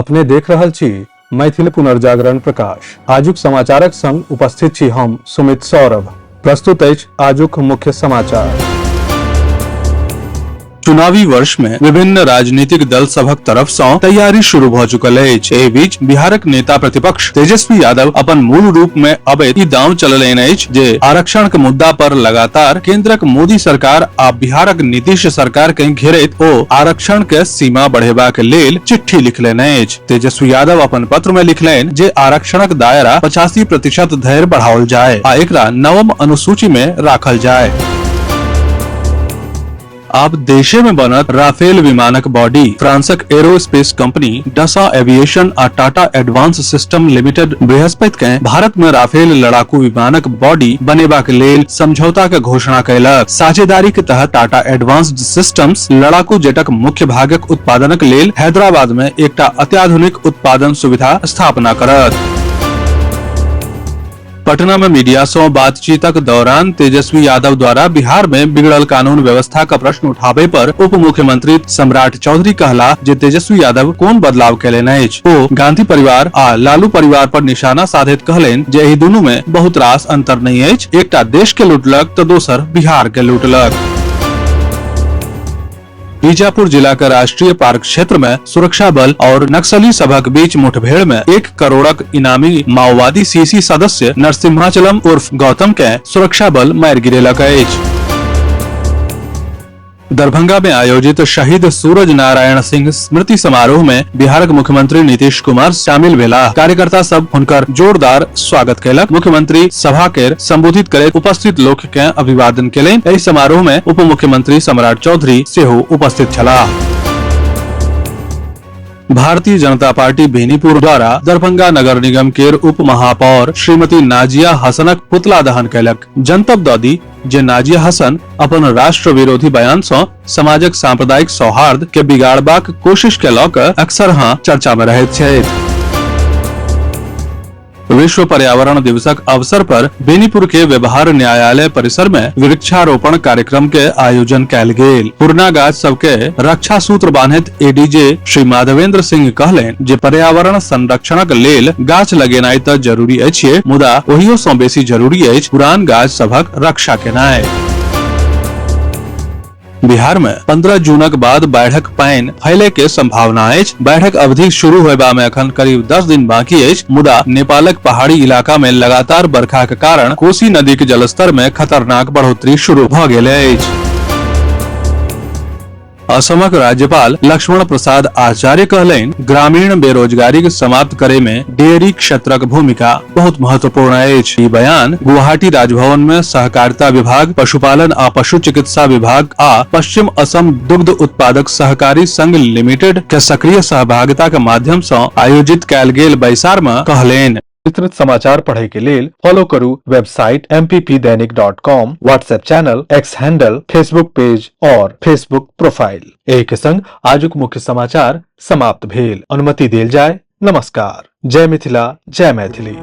अपने देख रहल छी मैथिल पुनर्जागरण प्रकाश। आजुक समाचारक संग उपस्थित छी हम सुमित सौरभ। प्रस्तुत अछि आजुक मुख्य समाचार। चुनावी वर्ष में विभिन्न राजनीतिक दल सभक तरफ सँ तैयारी शुरू भ चुकल अछि। एहि बीच बिहारक नेता प्रतिपक्ष तेजस्वी यादव अपन मूल रूप में अबैत ई दांव चललनि अछि जे आरक्षण के मुद्दा पर लगातार केंद्रक मोदी सरकार आ बिहारक नीतीश सरकार के घेरैत ओ आरक्षण के सीमा बढ़ेबाक लेल चिट्ठी लिखलनि अछि। तेजस्वी यादव अपन पत्र में लिखलनि जे आरक्षणक दायरा 85% धरि बढ़ाओल जाय आ एकरा नवम अनुसूची में राखल जाय। आब देशे में बनत राफेल विमानक बॉडी। फ्रांसक एरोस्पेस कंपनी डसा एविएशन आ टाटा एडवांस सिस्टम लिमिटेड बृहस्पति के भारत में राफेल लड़ाकू विमानक बॉडी बनेबाक लेल समझौता के घोषणा कयलक। साझेदारी के तहत टाटा एडवांस्ड सिस्टम्स लड़ाकू जेटक मुख्य भागक उत्पादनक लेल हैदराबाद में एकटा अत्याधुनिक उत्पादन सुविधा स्थापना करत। पटना में मीडिया से बातचीतक दौरान तेजस्वी यादव द्वारा बिहार में बिगड़ल कानून व्यवस्था का प्रश्न उठाबे पर उप मुख्यमंत्री सम्राट चौधरी कहला जे तेजस्वी यादव कोन बदलाव केलनि अछि। ओ गांधी परिवार आ लालू परिवार पर निशाना साधैत कहलनि जे एहि दुनू में बहुत रास अंतर नहि अछि, एकटा देश के लूटलक तऽ दोसर बिहार के लूटलक। बीजापुर जिला के राष्ट्रीय पार्क क्षेत्र में सुरक्षा बल और नक्सली सभक बीच मुठभेड़ में 1 करोड़क इनामी माओवादी सीसी सदस्य नरसिम्हाचलम उर्फ गौतम के सुरक्षा बल मारि गिरेलक अछि। दरभंगा में आयोजित शहीद सूरज नारायण सिंह स्मृति समारोह में बिहारक मुख्यमंत्री नीतीश कुमार शामिल भेलाह। कार्यकर्ता सब हुनकर जोरदार स्वागत कयलक। मुख्यमंत्री सभा के संबोधित करैत उपस्थित लोक के अभिवादन केलनि। एहि समारोह में उप मुख्यमंत्री सम्राट चौधरी सेहो उपस्थित छलाह। भारतीय जनता पार्टी बेनीपुर द्वारा दरभंगा नगर निगम केर उप महापौर श्रीमती नाजिया हसनक पुतला दहन कयलक। जनतब दऽ दी जे नाजिया हसन अपन राष्ट्र विरोधी बयान सँ समाजक सांप्रदायिक सौहार्द के बिगाड़बाक कोशिश के लऽ कऽ अक्सर हाँ चर्चा में रहैत छथि। विश्व पर्यावरण दिवसक अवसर पर बेनीपुर के व्यवहार न्यायालय परिसर में वृक्षारोपण कार्यक्रम के आयोजन कैल गेल। पुरना गाछ सबके रक्षा सूत्र बांधैत एडीजे श्री माधवेंद्र सिंह कहलनि जे पर्यावरण संरक्षणक लेल गाछ लगेनाइ तऽ जरूरी अछि, मुदा ओहियो सँ बेसी जरूरी अछि पुरान गाछ सभक रक्षा केनाइ। बिहार में 15 जूनक बाद बाढ़क पानि फैले के संभावना अछि। बाढ़क अवधि शुरू होयबा में अखन करीब 10 दिन बाकी अछि, मुदा नेपालक पहाड़ी इलाका में लगातार बरखा के कारण कोसी नदी के जलस्तर में खतरनाक बढ़ोतरी शुरू भ गेल अछि। असमक राज्यपाल लक्ष्मण प्रसाद आचार्य कहलनि ग्रामीण बेरोजगारी के समाप्त करे में डेयरी क्षेत्रक भूमिका बहुत महत्वपूर्ण अछि। ई बयान गुवाहाटी राजभवन में सहकारिता विभाग, पशुपालन आ पशु चिकित्सा विभाग आ पश्चिम असम दुग्ध उत्पादक सहकारी संघ लिमिटेड के सक्रिय सहभागिता के माध्यम सँ आयोजित कयल गेल बैसार में कहलनि। विस्तृत समाचार पढ़े के लेल फॉलो करू website mppdainik.com, WhatsApp channel, X handle, Facebook page और फेसबुक प्रोफाइल। एहि के संग आजुक मुख्य समाचार समाप्त भेल। अनुमति देल जाय। नमस्कार। जय मिथिला, जय मैथिली।